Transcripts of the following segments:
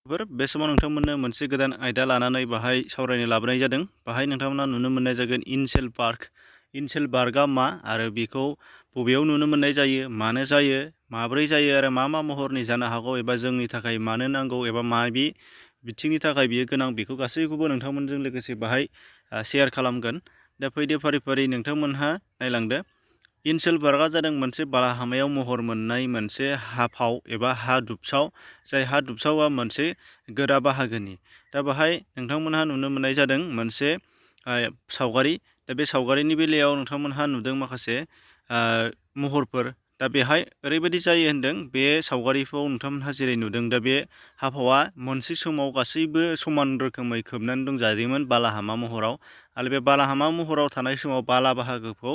बे समाव नोंथांमोननो मोनसे गोदान आयदा लानानै बाहाय सावरायनो लाबोनाय जादों। बाहाय नोंथांमोना नुनो मोननाय जागोन इनसेल बार्ग। इनसेल बार्गआ मा आरो बेखौ बबेयाव नुनो मोननाय जायो, मानो जायो, माब्रै जायो आरो मा महरनि जानो हागौ एबा जोंनि थाखाय मानो नांगौ एबा माबे बिथिंनि थाखाय बियो गोनां बेखौ गासैखौबो नोंथांमोनजों लोगोसे बाहाय शेयार खालामगोन। दा फैदो फारि फारि नोंथांमोनहा नायलांदो। इनसेल बार्गआ जादों मोनसे बालाहामायाव महर मोननाय मोनसे हाफाव एबा हा दुबसाव, जाय हा दुबसावआ मोनसे गोरा बाहागोनि। दा बाहाय नोंथांमोनहा नुनो मोननाय जादों मोनसे सावगारि। दा बे सावगारिनि बेलायाव नोंथांमोनहा नुदों माखासे महरफोर। दा बेहाय ओरैबायदि जायो होनदों, बे सावगारिखौ नोंथांमोनहा जेरै नुदों, दा बे हाफावा मोनसे समाव गासैबो समान रोखोमै खोबनानै दंजायोमोन बालाहामा महराव। आरो बे बालाहामा महराव थानाय समाव बाला बाहागोखौ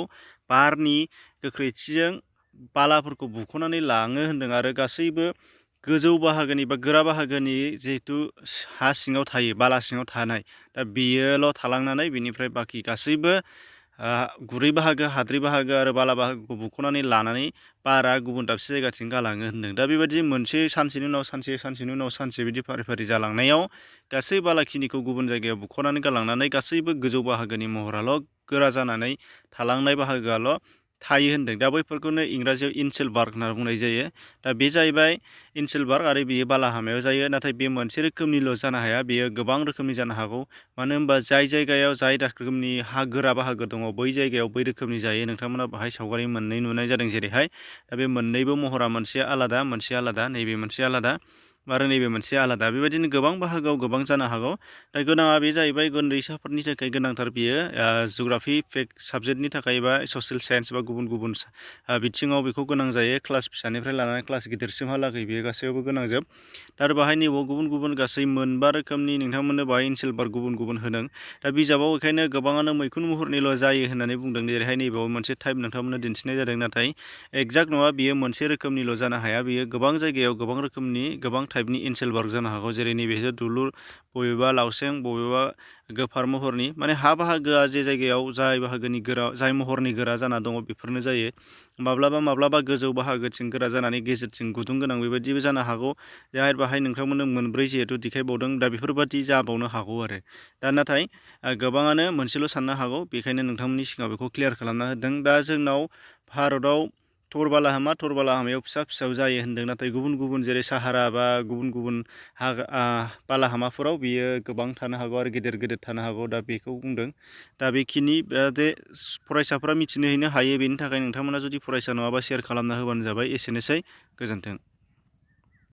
बारनि गोख्रैथिजों बालाफोरखौ बुख'नानै लाङो होनदों आरो गासैबो गोजौ बाहागोनि बा गोरा बाहागोनि जिहेथु हा सिङाव थायो, बाला सिङाव थानाय, दा बेयोल' थालांनानै बेनिफ्राय बाखि गासैबो गुरै बाहागो, हाद्रि बाहागो आरो बाला बाहागोखौ बुख'नानै लानानै बारा गुबुन दाबसे जायगाथिं गालाङो होनदों। दा बेबायदि मोनसे सानसेनि उनाव सानसे, सानसेनि उनाव सानसे बिदि फारि फारि जालांनायाव गासै बालाखिनिखौ गुबुन जायगायाव बुख'नानै गालांनानै गासैबो गोजौ बाहागोनि महराल' गोरा जानानै थालांनाय बाहागोआल' थायो होनदों। दा बैफोरखौनो इंराजियाव इनसेल बार्ग होनना बुंनाय जायो। दा बे जाहैबाय इनसेल बार्ग आरो बेयो बालाहामायाव जायो। नाथाय बे मोनसे रोखोमनिल' जानो हाया, बेयो गोबां रोखोमनि जानो हागौ। मानो होनबा जाय जायगायाव जाय रोखोमनि हा गोरा बाहागो दङ, बै जायगायाव बै रोखोमनि जायो। नोंथांमोना बाहाय सावगारि मोननै नुनाय जादों जेरैहाय। दा बे मोननैबो महरा मोनसे आलादा, मोनसे आलादा, नैबे मोनसे आलादा आरो नैबे मोनसे आलादा। बेबायदिनो गोबां बाहागोआव गोबां जानो हागौ। दा गोनाङा बे जाहैबाय उन्दैसाफोरनि थाखाय गोनांथार। बियो जिअ'ग्राफि साबजेक्टनि थाखाय बा ससियेल साइन्स बा गुबुन गुबुन बिथिङाव बेखौ गोनां जायो। क्लास फिसानिफ्राय लानानै क्लास गिदिरसिमहालागै बेयो गासैयावबो गोनांजोब। दा आरो बाहाय नैबाव गुबुन गुबुन गासै 9 रोखोमनि नोंथांमोननो बाहाय इनसेल बार्ग गुबुन गुबुन होदों। दा बिजाबाव बेखायनो गोबाङानो मैखुन महरनिल' जायो होननानै बुंदों। जेरैहाय नैबाव मोनसे टाइप नोंथांमोननो दिन्थिनाय जादों, नाथाय एक्जाक्ट नङा, बियो मोनसे रोखोमनिल' जानो हाया। बियो गोबां जायगायाव गोबां रोखोमनि गोबां टाइपनि इनसेल बार्ग जानो हागौ। जेरै नैबेसो दुलुर, बबेबा लावसें, बबेबा गोफार महरनि। माने हा बाहागोआ जे जायगायाव जाय बाहागोनि गोरा, जाय महरनि गोरा जाना दङ बेफोरनो जायो। माब्लाबा माब्लाबा गोजौ बाहागोथिं गोरा जानानै गेजेरथिं गुदुं गोनां बेबायदिबो जानो हागौ। बाहाय नोंथांमोननो 9 जिहेथु देखायबावदों, दा बेफोरबादि जाबावनो हागौ आरो। दा नाथाय गोबाङानो मोनसेल' साननो हागौ। बेखायनो नोंथांमोननि सिगाङाव बेखौ क्लियार खालामना होदों। दा जोंनाव भारताव थर बालाहामायाव फिसा फिसा जायो होनदों। नाथाय गुबुन गुबुन जेरै साहारा बा गुबुन गुबुन बालाहामाफोराव बियो गोबां थानो हागौ आरो गेदेर गेदेर थानो हागौ। दा बेखौ बुंदों। दा बेखिनि जाहाथे फरायसाफोरा मिथिनो हायो, बेनि थाखाय नोंथांमोना जुदि फरायसा नङाबा शेयार खालामना होबानो जाबाय। एसेनोसै, गोजोन्थों।